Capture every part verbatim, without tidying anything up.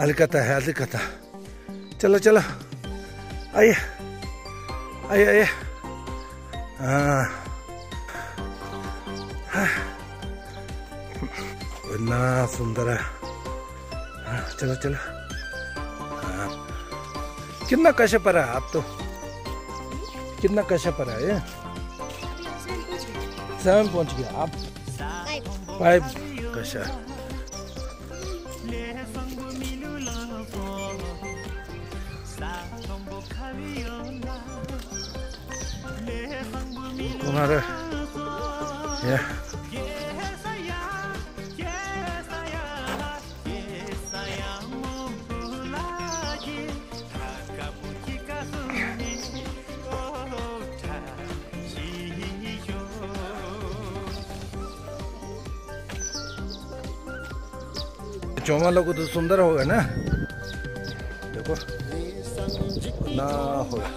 ཨ་ལི་ཀ་ཏ། ཨ་ལི་ཀ་ཏ། चलो चलो। आइए। आइए आइए। हाँ। हाँ। इतना सुंदर है। हाँ, चलो चलो। हाँ। कितना कशा पड़ा आप तो? कितना कशा पड़ा है? सेवन पहुंच गया। आप? फाइव कशा। कुमार। या। चौमा लोग तो सुंदर होगा ना। देखो ना होगा।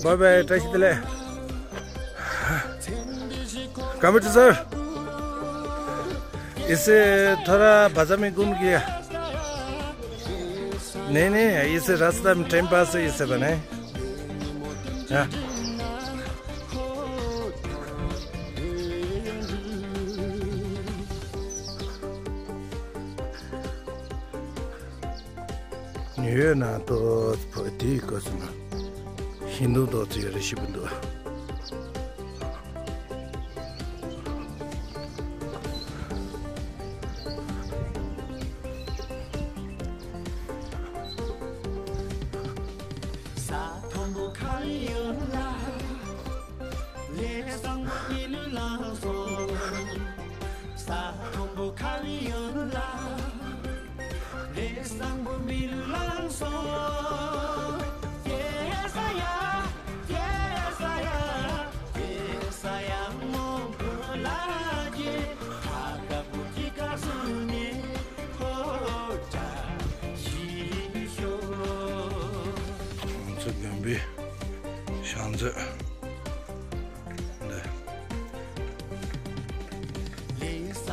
बाय बाय, टच दिले। कमिटी सर, इसे थोड़ा बाजार में घूम गया। नहीं नहीं, इसे रास्ता में टाइम पास है, इसे बनाए। हाँ। ཉེ་ཡོད་ན་ཏོ་བོད་དེའི་སྐོར་སོང་ན་ཧིན་དུ་ཏོ་ཚོ་ཡོད་རེད་ཞིབ་འདུག་ང་ཚོ་དགོན་པའི་ཕྱག་མཛོད་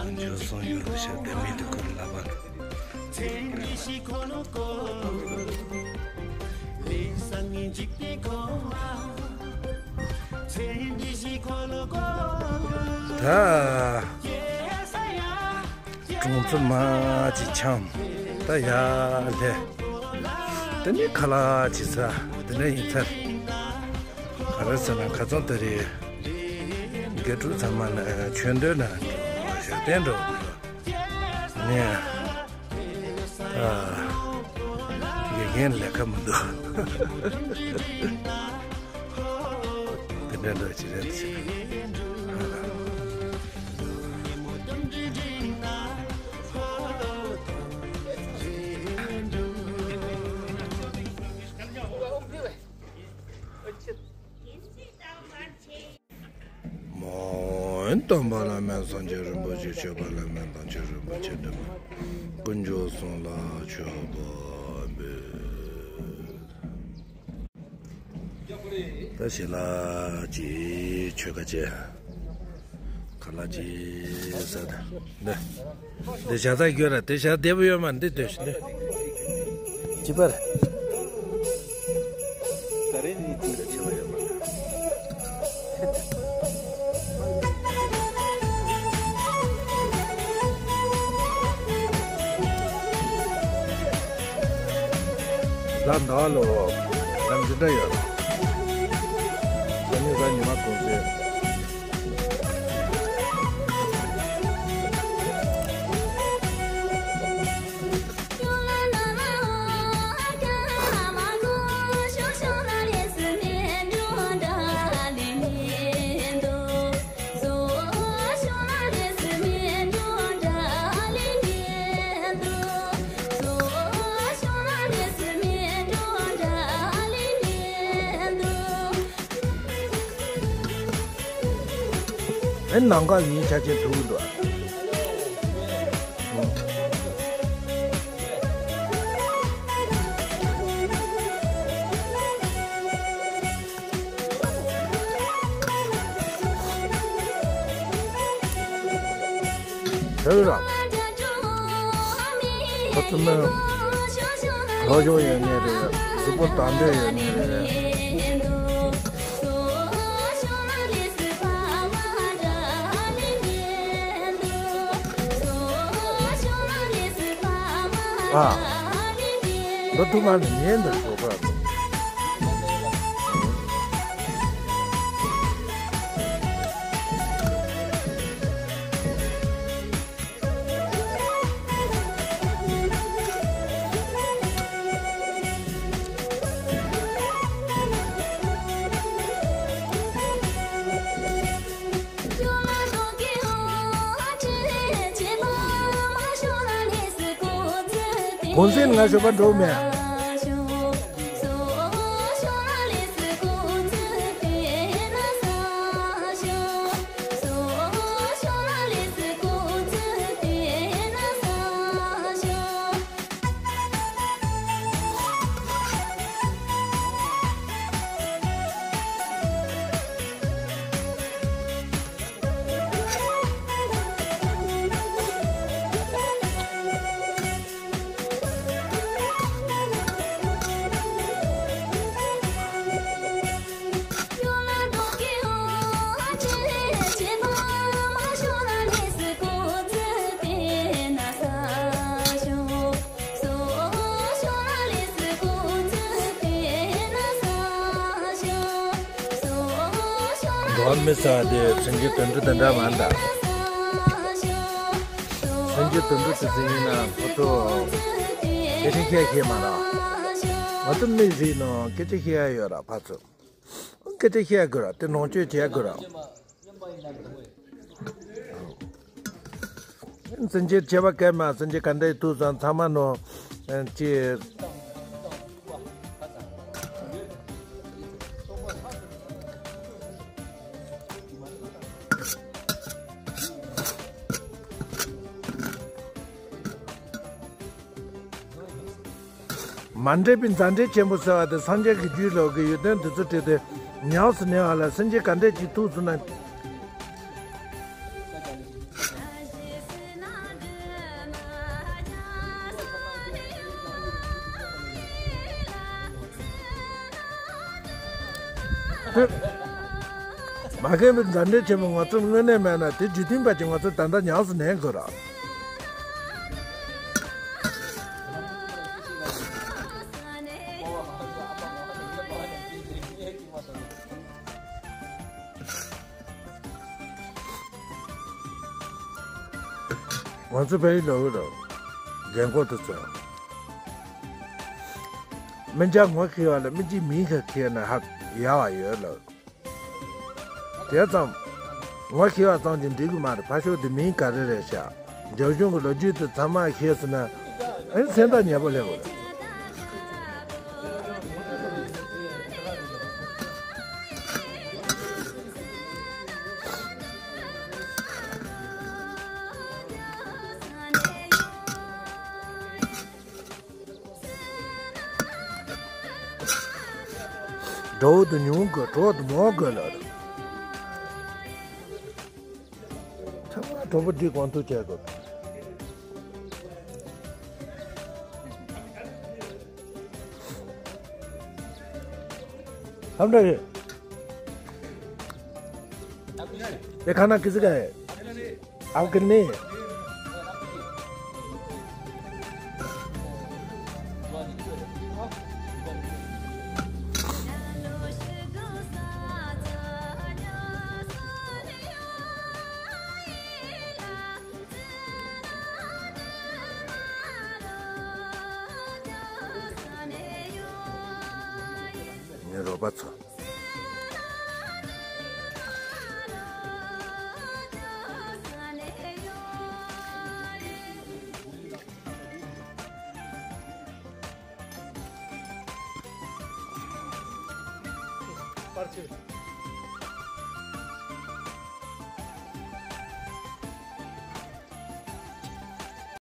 འདི། འཇོལ་སོང་ཡོད་ལ་ཤ་དེ་མི་འདུག་ཁོ་ལ་བ། ད། གྲོང་ཚོ་མ་ཅིག་འཁྱམས། ད་ཡར་སླེབས། དེ་ནས་ཁ་ལག་ཅིག་ཟ། དེ་ནས་ཡིན་ཚར། ག་རེ་ཟེར་ན་ཁ་སང་དེ་རིང་དགེ་ཕྲུག་ཚང་མ་ནས་ཆོས་འདོན་ན་འགྲོ། ཞག་བདུན་འགྲོ། ངས་ཨ། དགེ་རྒན་ལས་ཀ་མི་འདུག་དེ་འདྲ་འདྲ་ཅིག་རེད་ཟེར། མ་འོངས་སྟོན་པ་བླ་མེད་སངས་རྒྱས་རིན་པོ་ཆེ། མཆོད་པ་བླ་མེད་མདང་ཆེན་རིན་པོ་ཆེ། འདི་མ་ཀུན་འབྱུང་གསུམ་ལ་མཆོད་པ་འབུལ། ད་ཞལ་ལག་ཅིག་མཆོད་ཁ་བྱས། ཁ་ལག་ཅིག་ཟ། ད་འདི་འདི་ཞག་ཚ་རྒྱུ་ར། དེ་ཞག་བདེ་པོ་ཡོད་མ། འདི་སྡོད་ཤིག་འདི་ཅི་པར། ད་རེས་ནི་ཅི་ལ་ཆེ་བ་ཡོད་མ། ལ་ཟླ་བ་ལོ། ལམ་འདི་འདྲ་ཡོད། ད་ནི་ཟ་ཉི་མ་གུང་སེང་། ཨེ་ནང་ག་ཡིན་ཆ་ཆེན་ཐུག་འདུག་རེད་ར། ཁོ་ཚོ་ནི་སློབ་སྦྱོང་ཡོད་ངེས་རེད། གཟུགས་པོ་དང་འདོད་ཡོད་ངེས་རེད། ཨ། འདི་ཐུག་མ་ནི་ཉན་འདི་ཞོགས་པ། གོང་ཚད་ང་ཞོགས་པ་འགྲོ་མེད། འགྲོ་བ་མི་ཟེར་བ་དེ་སེམས་ཅན་དུད་འགྲོ་དེ་འདྲ་མ་འདྲ། སེམས་ཅན་དུད་འགྲོ་དེ་ཚོ་ཡིན་ན་ཁོ་ཚོ་སྐད་ཆ་བཤད་ཤེས་མ་རེད། ང་ཚོ་མི་ཟེར་ནོ་སྐད་ཆ་བཤད་ཡ་ཡོད་ར་ཕར་ཚུར། སྐད་ཆ་བཤད་དགོས་ར་དེ་ལོངས་སྤྱོད་བྱེད་དགོས་ར། སེམས་ཅན་བྱེད་པ་སྐད་མ་སེམས་ཅན་ག་འདྲ་ཡི་ཐུག་སང་ཚང་མ་ནོ། ཅི། མ་འདྲེས་པའི་མཛའ་འབྲེལ་ཆེན་པོ་ཟེར་བ་དེ་སངས་རྒྱས་ཀྱི་རྒྱུད་ལོག་གི་ཡོན་ཏན་དེ་ཚོ་བྲིས་ཏེ་ཉམས་སུ་ལེན་བ་ལ་སེམས་ཅན་ག་འདྲས་ཅིག་ཐུག་སོང་ན། མ་རྒན་པའི་མཛའ་འབྲེལ་ཆེན་པོ་ང་ཚོར་དངོས་གནས་མེད་ན་དེ་རྒྱུ་མཐུན་པ་ཅིག་ང་ཚོ་ད་ལྟ་ཉམས་སུ་ལེན་དགོས་ར། ང་ཚོ་བལ་ཡུལ་ལ་འོས་ར། རྒན་གོག་དེ་ཚོ། སྨན་ལྕགས་ངོ་ཁེལ་བ་ལ་སྨན་ལྕགས་མིང་ཁ་ཁེལ་ན་ཧ་ཡག་བ་ཡོད་ལ། དེ་ཙམ། ངོ་ཤེས་པ་ཙམ་གྱིས་འགྲིག་གི་མ་རེད། ཕ་ཤོག་དེ་མིང་ག་རེ་རེད་ཤག་རྒྱབ་ལྗོངས་ཀྱི་ལོ་རྒྱུས་དེ་ཚང་མ་ཤེས་སོང་ན། ཨ་ནི་སེམས་ཐག་ཉེ་པོ་སླེབས་དགོས་རེད། དགྲ་བོ་དེ་ཉུང་དགོས། གྲོགས་དེ་མང་དགོས་ལ། ཚང་མ་གྲོགས་པོ་འདི་གང་ཐུབ་བྱས་དགོས། ཁམས་འདྲ་རེད། དེ་ཁ་ན་ཀི་ཟི་ག་རེད། ཨབ་གི་ནི། ངའི་རོགས་པ་ཚོ། པར་ཆས།